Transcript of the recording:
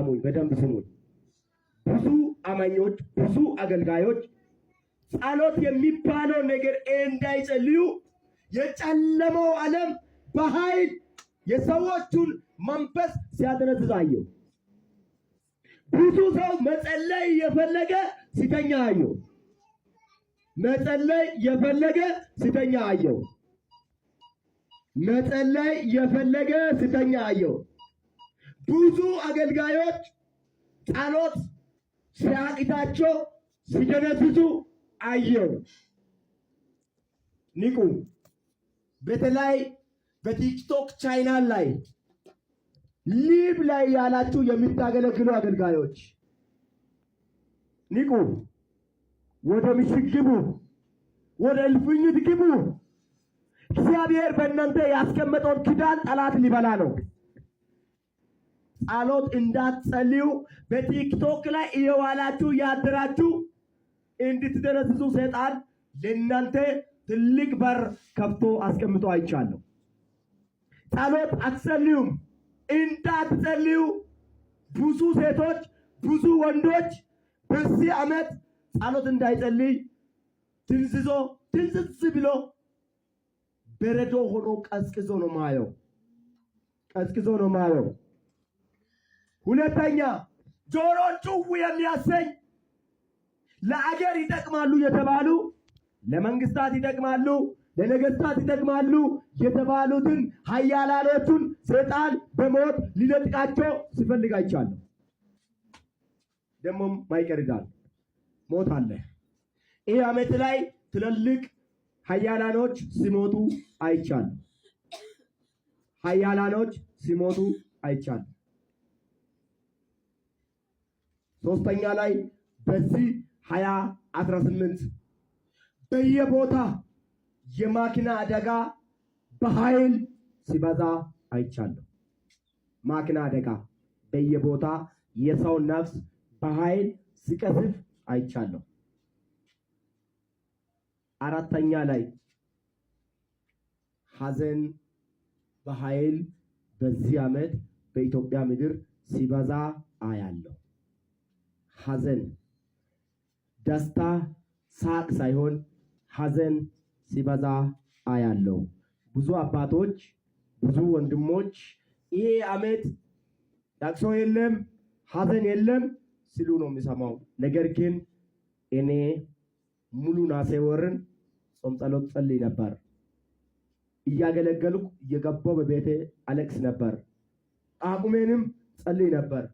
ስሙኝ፣ በደንብ ስሙኝ። ብዙ አማኞች፣ ብዙ አገልጋዮች ጸሎት የሚባለው ነገር እንዳይጸልዩ የጨለመው ዓለም በኃይል የሰዎቹን መንፈስ ሲያደነዝዝ አየሁ። ብዙ ሰው መጸለይ የፈለገ ሲተኛ አየሁ። መጸለይ የፈለገ ሲተኛ አየሁ። መጸለይ የፈለገ ሲተኛ አየሁ። ብዙ አገልጋዮች ጸሎት ሲያቅታቸው ሲደነዝዙ አየሁ። ንቁ። በተለይ በቲክቶክ ቻይናል ላይ live ላይ ያላችሁ የምታገለግሉ አገልጋዮች ንቁ። ወደ ምሽግ ግቡ፣ ወደ እልፍኝት ግቡ። እግዚአብሔር በእናንተ ያስቀመጠውን ኪዳን ጠላት ሊበላ ነው። ጸሎት እንዳትጸልዩ በቲክቶክ ላይ እየዋላችሁ ያደራችሁ እንድትደነዝዙ ሰይጣን ለእናንተ ትልቅ በር ከፍቶ አስቀምጦ አይቻለሁ። ጸሎት አትጸልዩም፣ እንዳትጸልዩ ብዙ ሴቶች፣ ብዙ ወንዶች በዚህ ዓመት ጸሎት እንዳይጸልይ ትንዝዞ ትንዝዝ ብሎ በረዶ ሆኖ ቀዝቅዞ ነው ማየው፣ ቀዝቅዞ ነው ማየው። ሁለተኛ ጆሮን ጭው የሚያሰኝ ለአገር ይጠቅማሉ የተባሉ፣ ለመንግስታት ይጠቅማሉ፣ ለነገስታት ይጠቅማሉ የተባሉትን ኃያላኖቹን ሰይጣን በሞት ሊነጥቃቸው ሲፈልግ አይቻለሁ። ደግሞም ማይቀር ይላል ሞት አለ። ይህ ዓመት ላይ ትልልቅ ኃያላኖች ሲሞቱ አይቻለሁ። ኃያላኖች ሲሞቱ አይቻለሁ። ሶስተኛ ላይ በዚህ 2018 በየቦታ የማኪና አደጋ በኃይል ሲበዛ አይቻለሁ። ማኪና አደጋ በየቦታ የሰው ነፍስ በኃይል ሲቀዝፍ አይቻለሁ። አራተኛ ላይ ሐዘን በኃይል በዚህ ዓመት በኢትዮጵያ ምድር ሲበዛ አያለሁ። ሐዘን፣ ደስታ፣ ሳቅ ሳይሆን ሐዘን ሲበዛ አያለው። ብዙ አባቶች፣ ብዙ ወንድሞች ይሄ ዓመት ለቅሶ የለም፣ ሐዘን የለም ሲሉ ነው የሚሰማው። ነገር ግን እኔ ሙሉ ነሐሴ ወርን ጾም ጸሎት ጸልይ ነበር። እያገለገልኩ እየገባው በቤቴ አለቅስ ነበር። ጳጉሜንም ጸልይ ነበር።